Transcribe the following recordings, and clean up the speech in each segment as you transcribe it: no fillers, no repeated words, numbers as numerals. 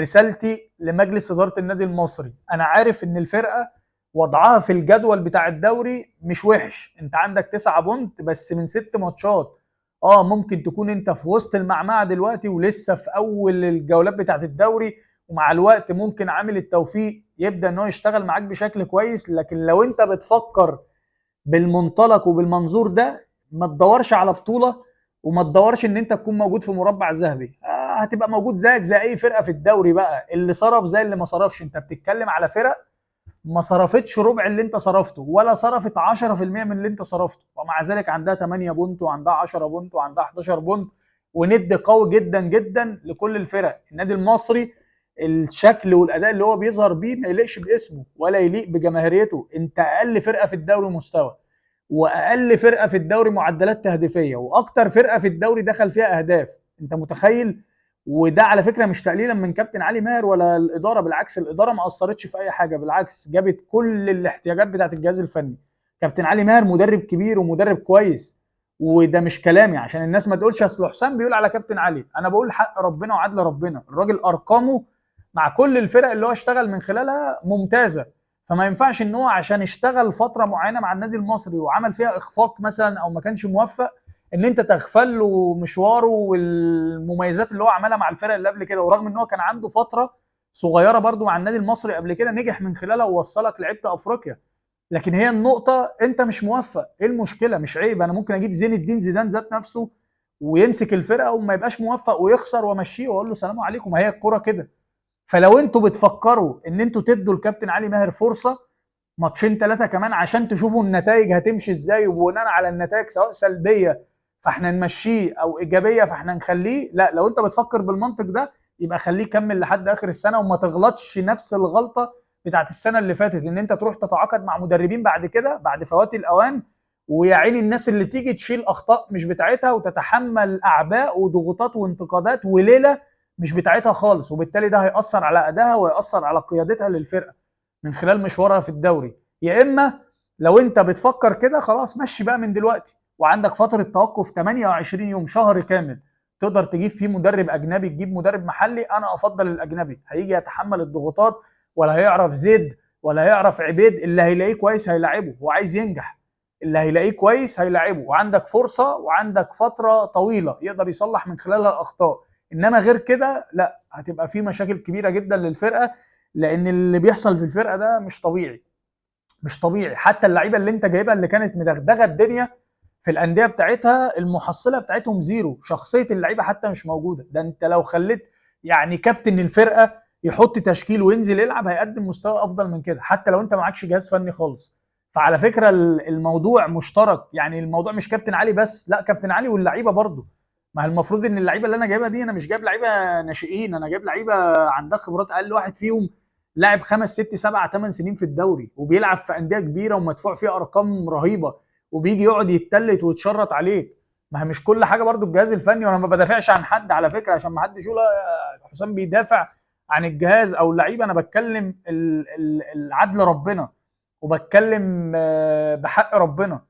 رسالتي لمجلس ادارة النادي المصري، انا عارف ان الفرقة وضعها في الجدول بتاع الدوري مش وحش، انت عندك 9 point بس من 6 ماتشات. ممكن تكون انت في وسط المعمعة دلوقتي ولسه في اول الجولات بتاعت الدوري، ومع الوقت ممكن عامل التوفيق يبدا ان هو يشتغل معاك بشكل كويس. لكن لو انت بتفكر بالمنطلق وبالمنظور ده، ما تدورش على بطوله وما تدورش ان انت تكون موجود في مربع ذهبي. هتبقى موجود زيك زي اي فرقه في الدوري بقى، اللي صرف زي اللي ما صرفش. انت بتتكلم على فرق ما صرفتش ربع اللي انت صرفته، ولا صرفت 10% من اللي انت صرفته، ومع ذلك عندها 8 point وعندها 10 point وعندها 11 point، وند قوي جدا جدا لكل الفرق. النادي المصري الشكل والاداء اللي هو بيظهر بيه ما يليقش باسمه ولا يليق بجماهيريته. انت اقل فرقه في الدوري مستوى، واقل فرقه في الدوري معدلات تهديفيه، واكتر فرقه في الدوري دخل فيها اهداف. انت متخيل؟ وده على فكرة مش تقليلا من كابتن علي ماهر ولا الادارة، بالعكس الادارة ما قصرتش في اي حاجة، بالعكس جابت كل الاحتياجات بتاعت الجهاز الفني. كابتن علي ماهر مدرب كبير ومدرب كويس، وده مش كلامي عشان الناس ما تقولش اصل حسام بيقول على كابتن علي. انا بقول حق ربنا وعدل ربنا، الراجل ارقامه مع كل الفرق اللي هو اشتغل من خلالها ممتازة، فما ينفعش ان هو عشان اشتغل فترة معينة مع النادي المصري وعمل فيها اخفاق مثلا او ما كانش موفق ان انت تغفل له مشواره والمميزات اللي هو عملها مع الفرق اللي قبل كده. ورغم ان هو كان عنده فترة صغيرة برده مع النادي المصري قبل كده نجح من خلالها ووصلك لعيبة افريقيا، لكن هي النقطة انت مش موفق. ايه المشكلة؟ مش عيب، انا ممكن اجيب زين الدين زيدان ذات نفسه ويمسك الفرقة وما يبقاش موفق ويخسر وامشيه واقول له سلام عليكم، ما هي الكورة كده. فلو انتوا بتفكروا ان انتوا تدوا الكابتن علي ماهر فرصة ماتشين 3 كمان عشان تشوفوا النتائج هتمشي ازاي، وبناء على النتائج سواء سلبية فاحنا نمشيه او ايجابية فاحنا نخليه، لا، لو انت بتفكر بالمنطق ده يبقى خليه يكمل لحد اخر السنة، وما تغلطش نفس الغلطة بتاعت السنة اللي فاتت ان انت تروح تتعاقد مع مدربين بعد كده بعد فوات الاوان، ويا عيني الناس اللي تيجي تشيل اخطاء مش بتاعتها وتتحمل اعباء وضغوطات وانتقادات وليلة مش بتاعتها خالص، وبالتالي ده هيأثر على ادائها ويأثر على قيادتها للفرقة من خلال مشوارها في الدوري. يا اما لو انت بتفكر كده خلاص مشي بقى من دلوقتي، وعندك فترة توقف 28 يوم، شهر كامل تقدر تجيب فيه مدرب اجنبي، تجيب مدرب محلي. انا افضل الاجنبي، هيجي يتحمل الضغوطات ولا هيعرف زيد ولا هيعرف عبيد، اللي هيلاقيه كويس هيلاعبه، هو عايز ينجح، اللي هيلاقيه كويس هيلاعبه، وعندك فرصة وعندك فترة طويلة يقدر يصلح من خلالها الاخطاء. انما غير كده لا، هتبقى في مشاكل كبيرة جدا للفرقة، لان اللي بيحصل في الفرقة ده مش طبيعي، مش طبيعي. حتى اللعيبة اللي انت جايبها اللي كانت مدغدغه الدنيا في الاندية بتاعتها المحصلة بتاعتهم زيرو، شخصية اللعيبة حتى مش موجودة. ده انت لو خليت يعني كابتن الفرقة يحط تشكيل وينزل يلعب هيقدم مستوى افضل من كده، حتى لو انت معكش جهاز فني خالص. فعلى فكرة الموضوع مشترك، يعني الموضوع مش كابتن علي بس، لا كابتن علي واللعيبة برضه. ما المفروض ان اللعيبة اللي انا جايبها دي، انا مش جايب لعيبة ناشئين، انا جايب لعيبة عندها خبرات، اقل واحد فيهم لاعب 5 6 7 8 سنين في الدوري، وبيلعب في اندية كبيرة ومدفوع فيها ارقام رهيبة، وبيجي يقعد يتلت ويتشرط عليك. ما هي مش كل حاجة برضو الجهاز الفني، وانا ما بدافعش عن حد على فكرة عشان ما حدش يقول حسام بيدافع عن الجهاز او اللعيبة. انا بتكلم العدل ربنا، وبتكلم بحق ربنا.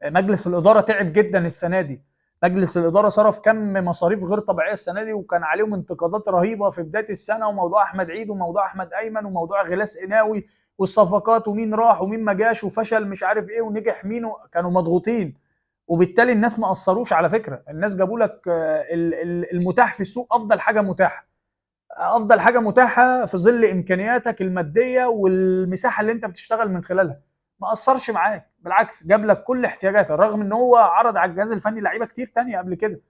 مجلس الادارة تعب جدا السنة دي، مجلس الادارة صرف كم مصاريف غير طبيعية السنة دي، وكان عليهم انتقادات رهيبة في بداية السنة، وموضوع احمد عيد وموضوع احمد ايمن وموضوع غلاس قناوي والصفقات ومين راح ومين ما جاش وفشل مش عارف ايه ونجح مين، كانوا مضغوطين، وبالتالي الناس ما قصروش على فكرة. الناس جابوا لك المتاح في السوق، افضل حاجة متاحة، افضل حاجة متاحة في ظل امكانياتك المادية والمساحة اللي انت بتشتغل من خلالها، ما قصرش معاك، بالعكس جاب لك كل احتياجاتك، رغم ان هو عرض على الجهاز الفني لعيبة كتير تانية قبل كده،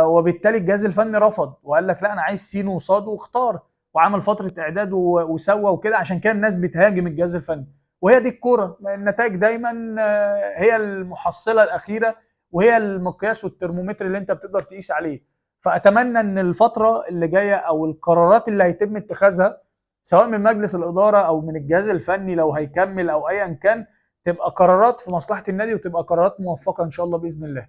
وبالتالي الجهاز الفني رفض وقال لك لا انا عايز سين وصاد، واختار وعمل فترة اعداد وسوى وكده. عشان كده الناس بتهاجم الجهاز الفني، وهي دي الكورة، النتائج دايما هي المحصلة الاخيرة وهي المقياس والترمومتر اللي انت بتقدر تقيس عليه. فاتمنى ان الفترة اللي جاية او القرارات اللي هيتم اتخاذها سواء من مجلس الادارة او من الجهاز الفني لو هيكمل او ايا كان، تبقى قرارات في مصلحة النادي وتبقى قرارات موفقة ان شاء الله باذن الله.